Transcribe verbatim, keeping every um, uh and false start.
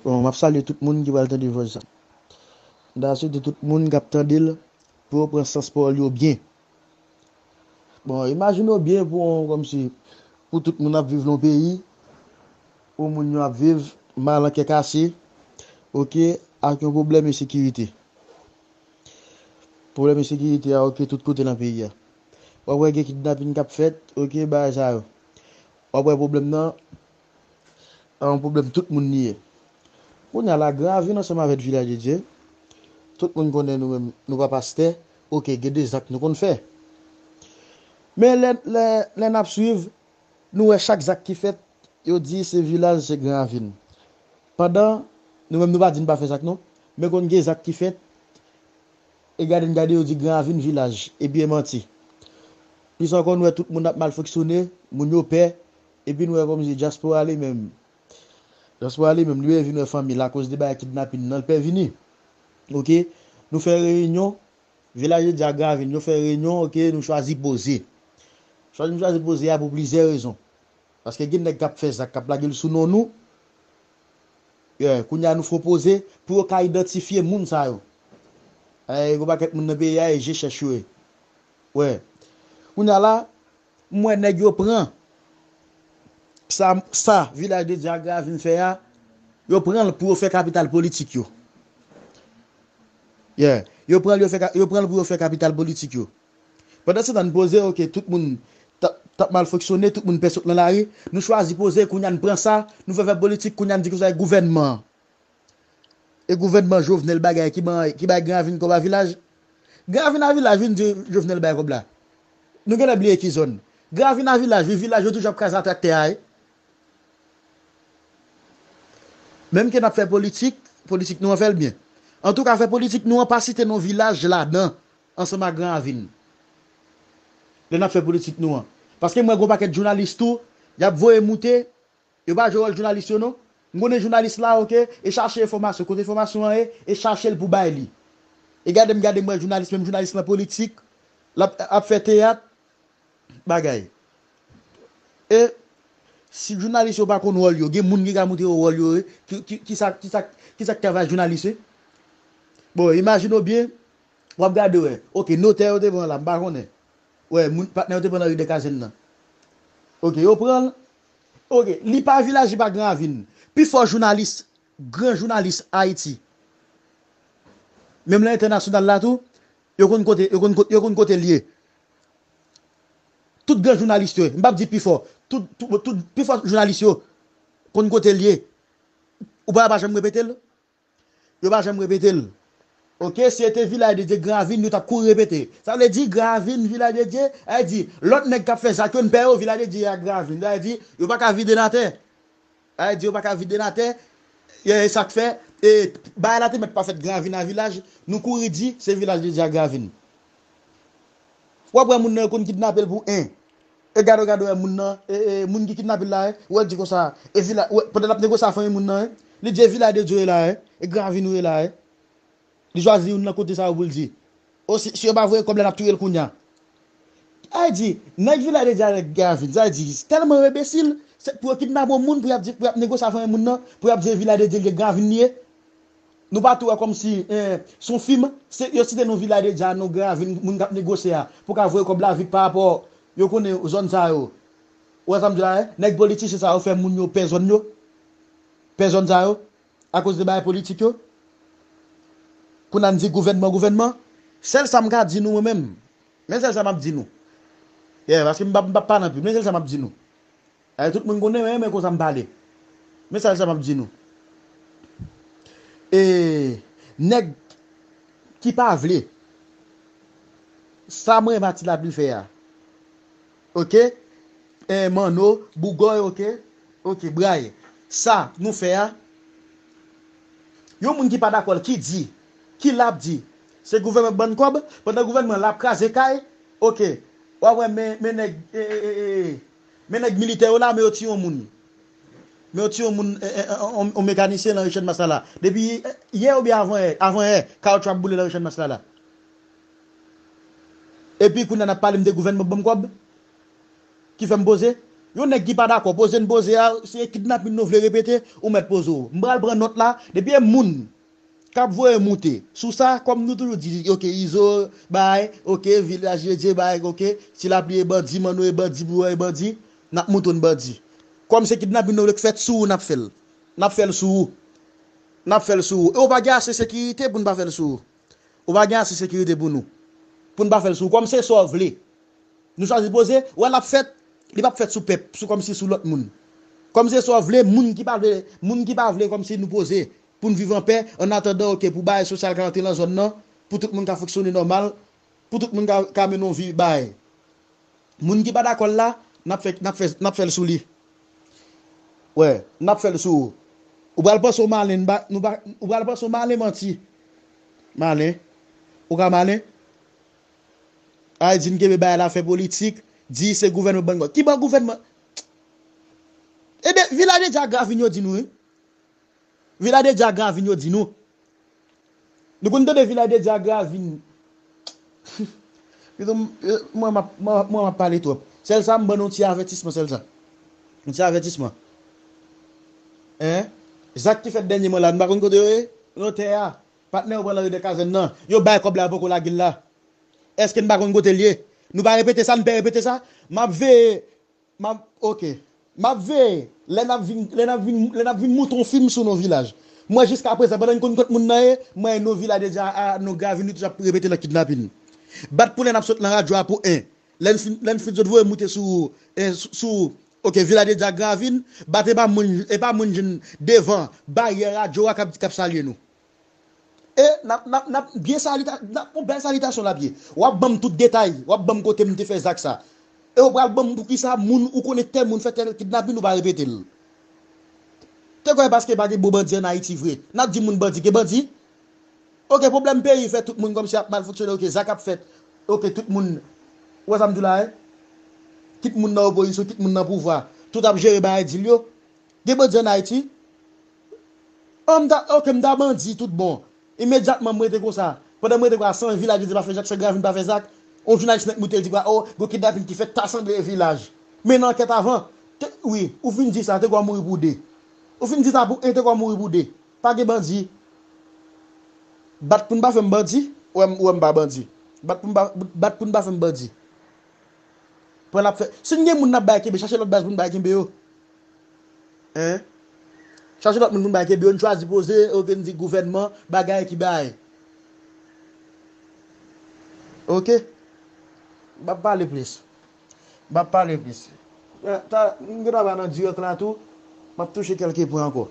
Bon, m ap salye tout moun ki pral tande vòs sa. M ta swete tout moun k ap tande l pou yo pran sans pawòl yo byen. Bon, imajine w byen pou yon, kòmsi, pou tout moun ap viv nan yon peyi, pou moun yo ap viv mal an kè kase, oke, ak yon pwoblèm ensekirite. Pwoblèm ensekirite a, oke, tout kote nan peyi a. W ap wè gen kidnapin k ap fèt, oke, bagay sa yo. W ap wè pwoblèm nan, se yon pwoblèm tout moun li ye. Kounye a la, Gran Ravin ansanm avèk Vilaj de Dye, tout moun konnen nou menm, nou pa pastè, oke, gen de zak nou konn fè. Men lè, lè, lè n ap swiv, nou wè chak zak ki fèt, yo di se Vilaj, se Gran Ravin. Pandan, nou menm nou pa di n pa fè zak non, men konn gen zak ki fèt, e gade n gade yo di Gran Ravin, Vilaj, epi e manti. Plis ankò, nou wè tout moun ap mal fonksyone, moun yo pè, epi nou wè kòmsi dyaspora li menm. Dyaspora li menm, li pè vin wè fanmi l akoz de bagay kidnapin nan, l pè vini. Oke, nou fè reyinyon, Vilaj de Dye ak Gran Ravin, yo fè reyinyon, oke, nou chwazi poze. Chwazi nou chwazi poze a pou plizyè rezon. Paske gen nèg k ap fè zak, k ap lage l sou non nou. Yeah, kounye a nou fè yon poze pou yo ka idantifye moun sa yo. Eh, gen yon pakèt moun nan peyi a, e je chèch yo ye. Wè. Kounye a la, m wè nèg yo pran sa, sa Vilaj de Dye ak Gran Ravin fè a, yo pran l pou yo fè kapital politik yo. Yeah. Yo pran l, yo fè ka-, yo pran l pou yo fè kapital politik yo. Pandan se tan n poze, oke, tout moun t ap, t ap mal fonksyone, tout moun pè sot nan lari, nou chwazi poze, kounye a n pran sa, nou fè fè politik, kounye a n di konsa e gouvènman an. E gouvènman Jovenel bagay ki ban, ki bay Gran Ravin kòb a Vilaj. Gran Ravin a Vilaj vin di Jovenel bay kòb la. Nou genlè bliye ki zòn. Gran Ravin a Vilaj, wi, Vilaj yo toujou ap kraze a traktè a, wi. Menm ke n ap fè politik, politik nou an fè l byen. Antouka, fè politik nou an pa site non Vilaj ladan, ansanm ak Gran Ravin. Lè n ap fè politik nou an. Paske m wè gen yon pakèt jounalis tou, y ap voye moute, yo pa jwe wòl jounalis yo non. M konnen jounalis la, oke, e chache enfòmasyon, kote enfòmasyon an ye, e chache l pou bay li. E gade m, gade m wè jounalis, menm jounalis nan politik, l ap, ap fè teyat, bagay. E si jounalis yo pa konn wòl yo, gen moun ki ka montre yo wòl yo, e, ki, ki, ki sa, ki sa, ki sa k travay jounalis, e? Bon, imajine w byen, w ap gade, wè. Oke, notè yo te pran la, m pa konnen. Wè, moun, patnè yo te pran nan ri de Kazèn nan. Oke, yo pran l. Oke, li pa Vilaj, li pa Gran Ravin. Pifò jounalis, gran jounalis Ayiti, menm nan entènasyonal la tou, yo konn kote, yo konn kote, yo konn kote l ye. Tout gran jounalis yo, m p ap di pifò, tout, tout, tout, pifò jounalis yo konn kote l ye. Ou pa, pa janm repete l? Yo pa janm repete l. Oke, si se te Vilaj de Dye, Gran Ravin, yo t ap kouri repete. Sa vle di, Gran Ravin, Vilaj de Dye, sa vle di, lòt nèg k ap fè zak yo, n pè yo, Vilaj de Dye ak Gran Ravin. Sa vle di, yo pa ka vide n atè. Sa vle di, yo pa ka vide n atè. E, e sa k fè, e, bagay la te mèt pa fèt Gran Ravin a Vilaj, nou kouri di, se Vilaj de Dye ak Gran Ravin. W ap wè moun nan yo konn kidnape l pou en. E gade w, gade w, moun nan, e, e, moun ki kidnape l la, e, ou wè l di konsa, e Vilaj, ou wè, pandan l ap negosye a fanmi moun nan, e, li di e Vilaj de Dye w ye la, e, e Gran Ravin ou ye la, e. Li chwazi youn nan kote sa yo pou l di. O, si, si yo pa voye kòb la, n ap touye l kounye a. Sa vle di, nèg Vilaj de Dye avèk Gran Ravin, sa vle di, tèlman yo enbesil, se pou yo kidnape yon moun, pou y ap di, pou y ap negosye a fanmi moun nan, pou y ap di e Vilaj de Dye l ye, Gran Ravin li ye. Nou pa tou wè kòmsi, eh, se yon fim, se, yo site non Vilaj de Dye a, non Gran Ravin, moun k ap negosye a, pou ka voye kòb la vit pa rapò, yo konnen zòn sa yo. Ou wè sa m di la, eh? Nèg politisyen sa yo fè moun yo pè zòn yo. Pè zòn sa yo. Akoz de bagay politik yo. Kounye a n di gouvènman, gouvènman. Sèl sa m ka di nou mwen menm. Men sèl sa m ap di nou. Yeah, paske m p ap, m p ap pale anpil. Men sèl sa m ap di nou. Ay, tout moun konnen, men, men konsa m pale. Men sèl sa m ap di nou. E nèg ki pa vle sa mwen Mati Lapli fè a. Oke? E Manno, Bougòy, oke? Oke, Bray. Sa nou fè a, yon moun ki pa dakò l, ki di, ki l ap di, se gouvènman ban n kòb, pandan gouvènman l ap kraze kay, oke. W ap wè men, men nèg, e, e, e, e, men nèg militè yo la, men yo tiye yon moun. Men yo tiye yon moun, e, e, e, yon, yon mekanisyen nan ri Channmas la la. Depi, e, yè oubyen avan yè, avan yè, kawotchou ap boule nan ri Channmas la la. Epi kounye a n ap pale m de gouvènman ban m kòb ki fè m poze. Yon nèg ki pa dakò, poze n poze a, se kidnapin nou vle repete, ou mèt poze w. M pral pran nòt la, depi e moun k ap voye moute sou sa, kòm nou toujou di, oke, Izo bay, oke, Vilaj Dedye bay, oke, Ti Lapli e bandi, Manno e bandi, Bouyon e bandi, n ap moute n bandi. Kòm se kidnapin nou vle k fèt sou ou, n ap fè l. N ap fè l sou ou. N ap fè l sou ou. E ou pa gen ase sekirite pou n pa fè l sou ou. Ou pa gen ase sekirite pou nou. Pou n pa fè l sou ou. Kòm se sa w vle. Nou chwazi poze, wè l ap fèt, li p ap fèt sou pèp, sou kòmsi sou lòt moun. Kòm se sa w vle, moun ki pa vle, moun ki pa vle kòmsi nou poze, pou n viv anpè, annatandan, oke, pou bagay sosyal ka antre nan zòn nan, pou tout moun ka fonksyone nòmal, pou tout moun ka, ka mennen yon vi bagay. Moun ki pa dakò l la, n ap fè, n ap fè, n ap fè l sou li. Wè, n ap fè l sou ou. Ou pral panse w malen, n pa, nou pa, ou pral panse w malen manti. Malen. Ou ka malen? Ay, di n kenbe bagay la fè politik, di se gouvènman bann kòb. Ki ban gouvènman? Ebe, Vilaj Dedye ak Gravin yo di nou, wi. Vilaj Dedye ak Gravin yo di nou. Nou konn tande Vilaj Dedye ak Gravin. Pito m, mwen m ap, mwen, mwen m ap pale twòp. Sèl sa, m ban nou ti avètisman, sèl sa. Yon ti avètisman. Hein? Zak ki fèt dènyèman la, nou pa konn kote yo ye? Notè a. Patnè yo pran nan ridè kazèn nan. Yo bay kòb la, yo poko lage l la. Èske n pa konn kote l ye? Nou pa repete sa, n pè repete sa? M ap veye, m ap, oke. M ap veye. Lè n ap vin, lè n ap vin, lè n ap vin moute yon fim sou non Vilaj. Mwen jiska prezan, pandan n konn kot moun nan ye, mwen non Vilaj Dedye a, non Gravin, nou toujou ap repete nan kidnapin. Bat pou lè n ap sot nan radyo a pou en. Lè n fin, lè n fin sot voye moute sou, eh, sou, sou, oke, Vilaj Dedye ak Gravin, bat e pa moun, e pa moun jwenn devan baryè radyo a k ap, k ap salye nou. E n ap, n ap, n ap byen salita-, n ap, yon bèl salitasyon l ap ye. W ap ban m tout detay, w ap ban m kote m te fè zak sa. E w pral ban m poukisa moun ou konnen tèl moun fè tèl kidnapin ou pa repete l. Te kwè paske pa gen bon bandi ann Ayiti vre. N ap di moun bandi, gen bandi? Oke, pwoblèm peyi fè tout moun kòmsi ap mal fonksyone, oke, zak ap fèt. Oke, tout moun, ou wè sa m di w la, hein? Kit moun nan opozisyon, kit moun nan pouvwa. Tout ap jere bagay dil yo. Gen bandi ann Ayiti? An, m ta, oke, m ta bandi tout bon. Imedyatman, m rete konsa. Pandan m rete konsa, san Vilaj Dedye pa fè zak, san Gravin pa fè zak, yon jounalis nèk moute l di kwa, o, gon kidnapin ki fèt, ta sanble e Vilaj. Men nan ankèt avan, te, wi, ou fin di sa, te kwa mouri pou de. Ou fin di sa pou en, te kwa mouri pou de. Pa gen bandi. Bat pou n pa fè m bandi, ou wè m, ou wè m pa bandi. Bat pou n pa, bat pou n pa fè m bandi. Pran n ap fè. Si n gen moun n ap bay kenbe, chache lòt baz pou n bay kenbe yo. Hein? Chache lòt moun pou n bay kenbe yo, n chwazi poze, oke, n di gouvènman, bagay ki bagay. Oke? M ap pale plis. M ap pale plis. Eh, ta, m gen dwa pa nan dirèk la tou, m ap touche kèlke pwen ankò.